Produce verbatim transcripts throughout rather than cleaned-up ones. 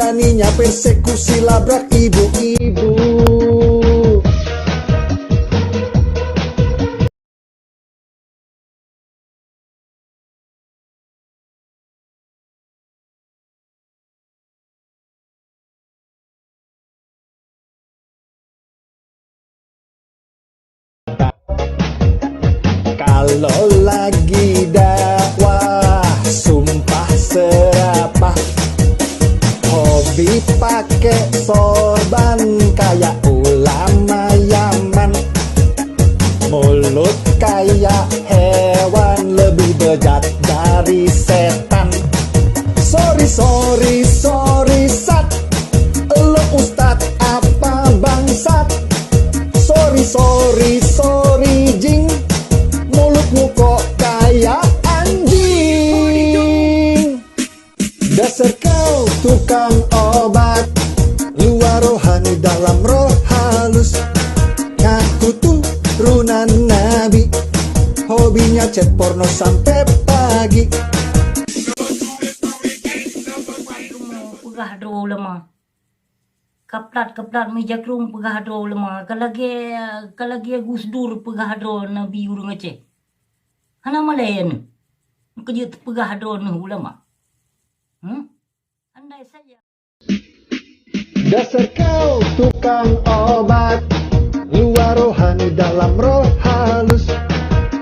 Beraninya persekusi labrak ibu-ibu. Kalau lagi dakwah, sumpah serapah, hobi pakai sorban kayak ulama Yaman. Mulut kayak hewan, lebih bejat dari setan. Sorry, sorry, sorry, sat. Lo ustaz apa bangsat? Sorry, sorry, sorry, jing. Mulutmu kok kayak anjing. Dasar kau tukang obat, luar rohani, dalam roh halus. Ngaku turunan Nabi, hobinya chat porno sampai pagi. Peugah droe ulama. Kaplat-kaplat meujakrong peugah droe ulama. Ka lagèe, ka lagèe Gus Dur peugah droe Nabi ureueng Aceh. Hana malèe nyan. Keujeuet peugah droe neuh ulama. Hmm? Andai saja. Dasar kau tukang obat, luar rohani, dalam roh halus.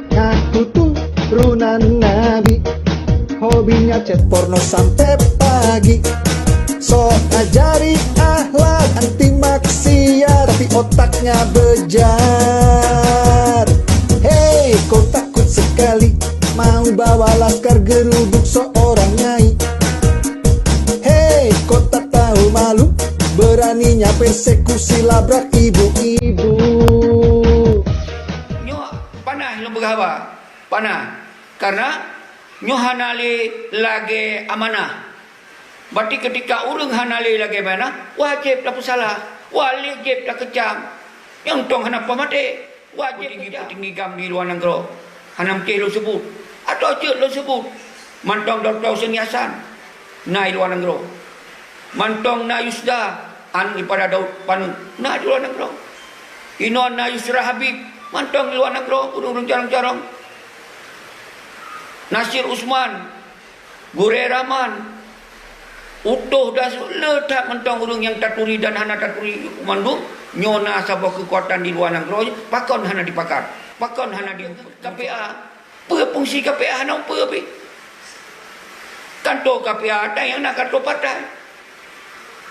Ngaku turunan Nabi, hobinya chat porno sampai pagi. Sok ajari akhlak anti maksiat, tapi otaknya bejat. Hei, kau takut sekali mau bawa laskar geruduk seorang nyai. Hei, kau tak tahu malu, beraninya persekusi labrak ibu-ibu. Nyoe panah lôn peugah haba, panah. Karena nyoe hana lé lagèe amanah. Berarti keutika ureueng hana lé lagèe amanah, wajéb tapeusalah, wajéb takeucam. Nyang tông hana poh maté. Wajéb petinggi-petinggi gam di luwa nanggroe. Hana meutéh lôn seubut. Atawa jeuet lôn seubut. Mantong Dokto Husni Hasan na di luwa nanggroe. Mantong na Yusda, aneuk daripada Daud Panut, na di luwa nanggroe. Inoe na Yusra Habib, mantong di luwa nanggroe, ureueng-ureueng carông-carông. Nasir Usman, Gurèe Rahman, Utoh dan su-, le that mantong ureueng nyang taturi dan hana taturi mandum, nyoe na saboh keukuatan di luwa nanggroe, pakon hana dipakat? Pakon hana di K P A? Peue fungsi K P A hana peue pih? Kanto K P A, ada nyang na kanto partai.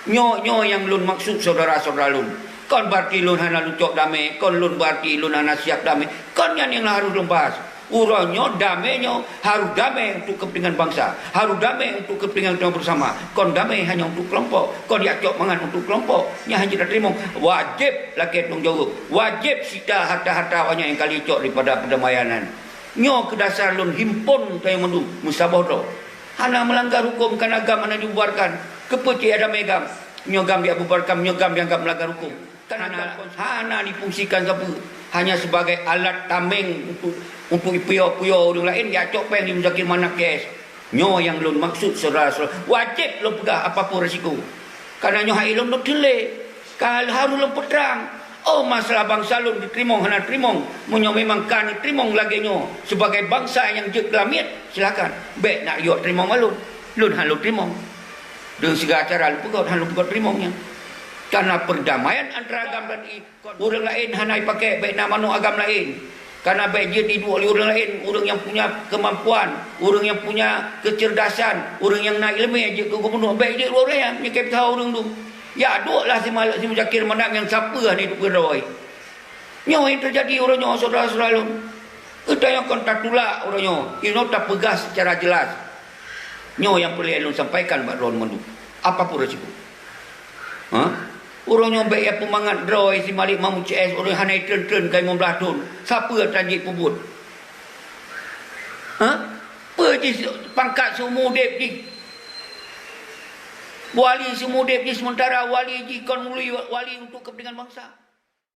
Nyoe, nyoe nyang lôn maksud, syedara-syedara lôn. Kon berarti lôn hana lôn cok damé, kon lôn berarti lôn hana siap damé. Kon nyan nyang harôh lôn bahas. Uroe nyoe damé nyoe harôh damé untuk kepentingan bansa, harôh damé untuk kepentingan kita bersama. Kon damé hanya untuk kelompok, kon jak cok mangat untuk kelompok. Nyan hana jeuet tateurimong. Wajéb lakèe tanggung jaweueb, wajéb sita harta-harta awaknyan nyang ka lheueh cok daripada perdamaian nyan. Nyoe keuh dasar lôn himpon tanyoe mandum meusaboh droe. Hana meulanggar huköm, kana gam hana dibubarkan. Keupeue cit damé gam? Nyoe gam dibubarkan, nyoe gam dianggap meulanggar huköm. Kana gam hana difungsikan sapeue, hanya sebagai alat tameng untuk, untuk ipuyô-puyô ureueng laén, jicok péng di Muzakir Manaf K S. Nyoe nyang lôn maksud, syedara-syedara. Wajéb lôn peugah apapun resiko. Karena nyoe hai lôn, lôn teulé. Ka harôh lôn peutrang. Oh, masalah bansa lôn diteurimong hana teurimong. Meunyoe memang ka neuteurimong lagèe nyoe, sebagai bansa nyang jeuet keu lamiet, silakan. Bèk neuyue teurimong bak lôn. Lôn hana lôn teurimong. Deungon siga cara lôn peugöt, hana lôn peugöt teurimong nyan. Karena perdamaian antara agam dan i-, ureueng laén hana ipaké, bèk na manok agam laén. Karena bèk jeuet iduek lé ureueng laén, ureueng nyang punya kemampuan, ureueng nyang punya kecerdasan, ureueng nyang na ileumèe jeuet keu gubunur, bèk jeuet lé ureueng nyan, meunyoe ka peusaha ureueng tu. Ya, duek lah si Ma-, si Muzakir Manaf nyang sapeue hana iduek keudroe. Nyoe nyang teujadi uroe nyoe, syedara-syedara lôn. Geutanyoe kon tatulak uroe nyoe, inoe tapeugah seucara jeulaih. Nyoe nyang peureulèe lôn sampaikan bak droeneuh mandum. Apapun resiko. Ha? Uroe nyoe bèk ya peumangat droe si Malik Mahmud C S, ureueng hana itreun-treun ka limong blaih thon. Sapeue tan jeuet peubuet? Ha? Peue jih pangkat seumur udép jih? Wali seumur udép jih, sementara wali jih kon wali, wali untuk kepentingan bansa.